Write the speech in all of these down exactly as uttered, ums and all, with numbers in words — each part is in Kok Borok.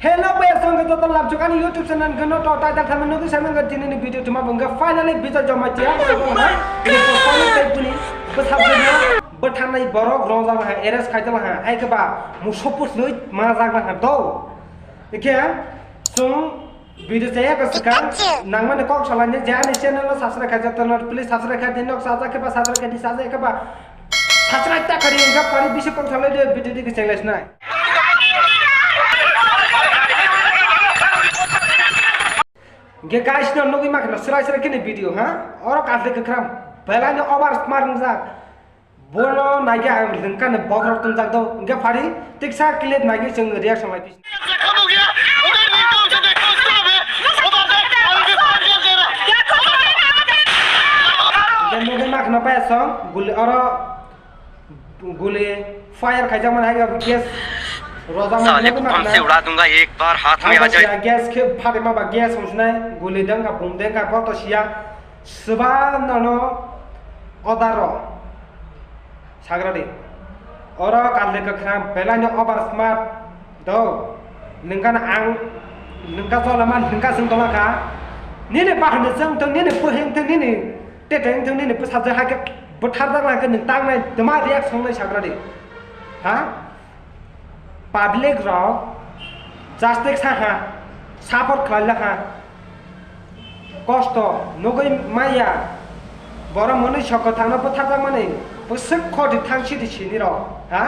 Hello, boys, song ke joto lapchuk ani YouTube channel ke no to title thama nugwi sama nge tini ni video tuma bung ke finally Bijoy Jamatia. Ini post kali tei buni bwsajwkno bwtharnai borok rojak laha, arrest khai jala ha, hai ke ba musopus lui ma jak laha do. Ikhe song video chaya ka swkang nangmani kok salani je ani channel no subscribe khai jatano, please subscribe khai di, nok sajak ke ba subscribe khai di, sajak ke ba subscribe ta khari, engka pari bisi kok salai de video di ke chenglai sinai. Hingke guys, no nugwi makhno srai srai kini video, ha? Oro katle kwkhwrang belai no over smart wngjak. Bono naikhe ang lengkani bokhorok tongjak do. Hingke phari tiksa clip naikhe chwng reaction lai pis. Hingke nugwi makhno paya song guli oro Guli fire khaijak mani hai gas rojak mani साले nugwi kok makhna. हमसे उड़ा दूंगा एक बार हाथ में आ जाए। Gas khe phatwi ma ba gas hwnsinai guli dengka bum dengka boto siya swba nono odaro sagradi. Oro kalni kwkhwrang belai no over smart do. Nengkha na ang nengkha cholama nengkha sung tongma kha. Nini bahai ni chwng tong nini puhing tong nini Te teng tong nini bwsajwk hai khe bwtharjak lai khe nwng tangnai twma reaction lai sagra di. Ha? Public rok justice ha ha, support khlai la ha. Kosto nugwi maya. Borok mwnwi sokho thangno bwtharjak mani bwswk khoti thang sidi sini rok. Ha?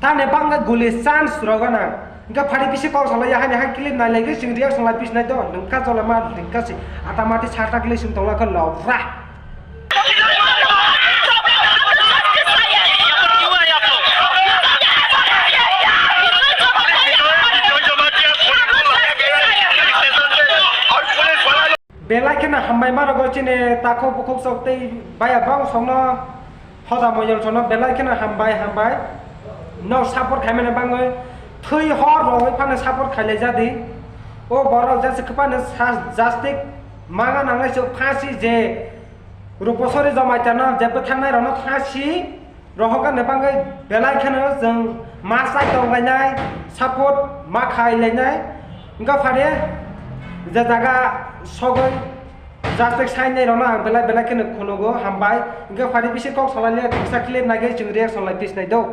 Tani bangkha guli chance rogo nang. Hingke phari bisi kok salai ya, hani hai clip nai lai khe chwng reaction lai bis nai do. Ningka jole ma ningka si. Ata mati sa ta kile sum tongla khe lobra. Belai kheno hambai ma rogo chini takhuk bukhuk sok tei baya bang songno. Hoda moyol sono belai kheno hambai, hambai. No support khaimani bangwi thwi hor rogwi phano support khailai jadi. O borok jase kwpano sa-, justice manga nangnai se phasi je Ruposori Jamaitano je bwtharnai rokno phasi rohokani bangwi belai kheno chwng ma chai tonglainai, support ma khailainai. Wngkha phade je jaga sogwi Justice sainai rokno ang belai belai kheno khunugo, hambai. Hingke phari bisi kok salai le, kisa clip nai khe chwng reaction lai pis nai do.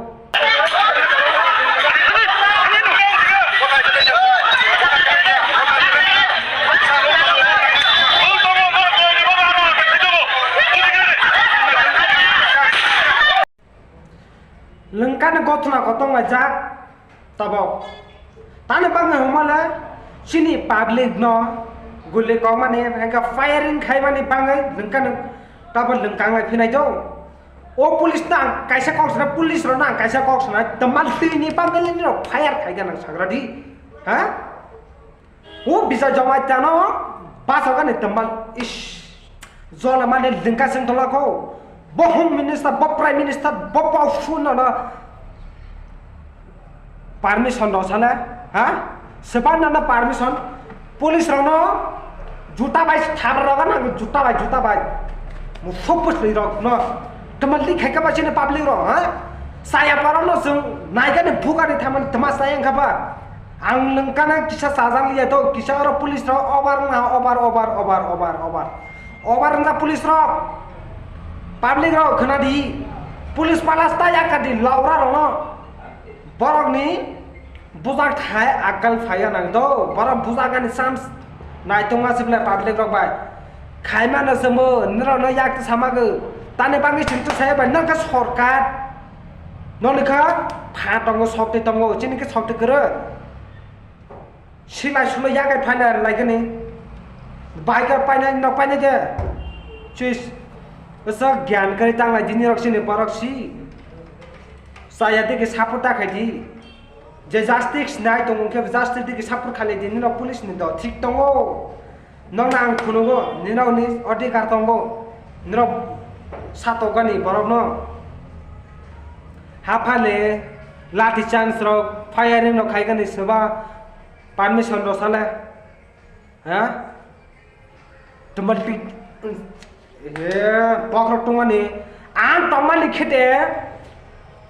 Lengkani gothona kotong laijak. Tabok. Tani bangwi hwnmale chini public no guli kokmani, hingke firing khaimani bangwi lengkani tabok lengkang lai phinai do. O police no ang kaisa kok sana, police rok no ang kaisa kok sana, temal twi ni bangwi ni rok fire khai gana sagra di. Ha? O Bijoy Jamatia no basogani temal is jola mani lingka sing tola ko. Bo home minister, bo prime minister, bo powerful no no permission do sana, ha? Seban no no permission, police rok no juta bai thar rok no juta bai, juta bai. Mo focus ni rok no. Temal li khai ka ba sini public rok, ha? Saya para no sung naigani bugani thaman temas sayang ka ba. Ang lengkana kisa sajak liya to, kisa oro police rok obar wngha, obar, obar, obar, obar, obar. Obar wngkha police rok. Public rok khna di. Police pala sta ya ka di laura rok no. Borok ni bujak thai akal phaiya nang do. Borok bujak ani chance nai tongma se bwlai public rok bai. Khaima no se mo, nrok no yak sama go. Tani bangwi chwng to saya bai nang ka sorkar. Noni kha pha tongo, sokti tongo, chini khe sokti kwrwi. Silai sulai yagai phaina laigani. Biker paina nok paina de. Chis. Bwsa gyan kwrwi tanglai dini rok chini borok si. Saya digi support ta khai di. Je justice nai tongo khe justice digi support khalai di, nini police ni do thik tongo. Nokno ang phunugo, nini rok ni odhikar tongo. Nini rok satokani borok no. Haphale, lathi chance rok, firing rok khaigani soba, permission rok sale. Ha? Temal tik. He, bokhorok tongmani. Ang tongmani khete.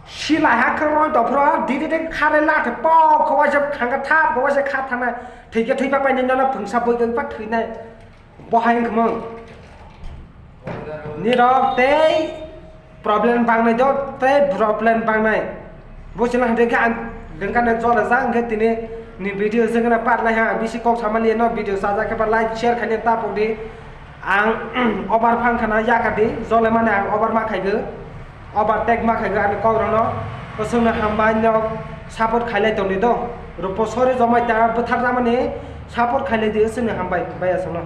Silai ha khe roi dophro, didi de khare la the pok, kho waisa khangka thap, kho waisa kha thana, thwikhe thwipa paini nono phungsa boi khe pa thwinai. Bo hai wngkhe mong. Nirok tei problem bangnai do, tei problem bangnai. Bo chila hande khe ang rengkane jola jang khe tini ni video se gana par lai ha, bisi kok samali no video sajak khe par like, share khaini tapok di. Ang over phang khana yaka di, jole mane ang over ma khaigo, overtake ma khaigo ani kok rano. To songno hambai no support khailai tongdi do. Rupo sori jomai ta bwthar jamani support khailai di, songno hambai bai asano.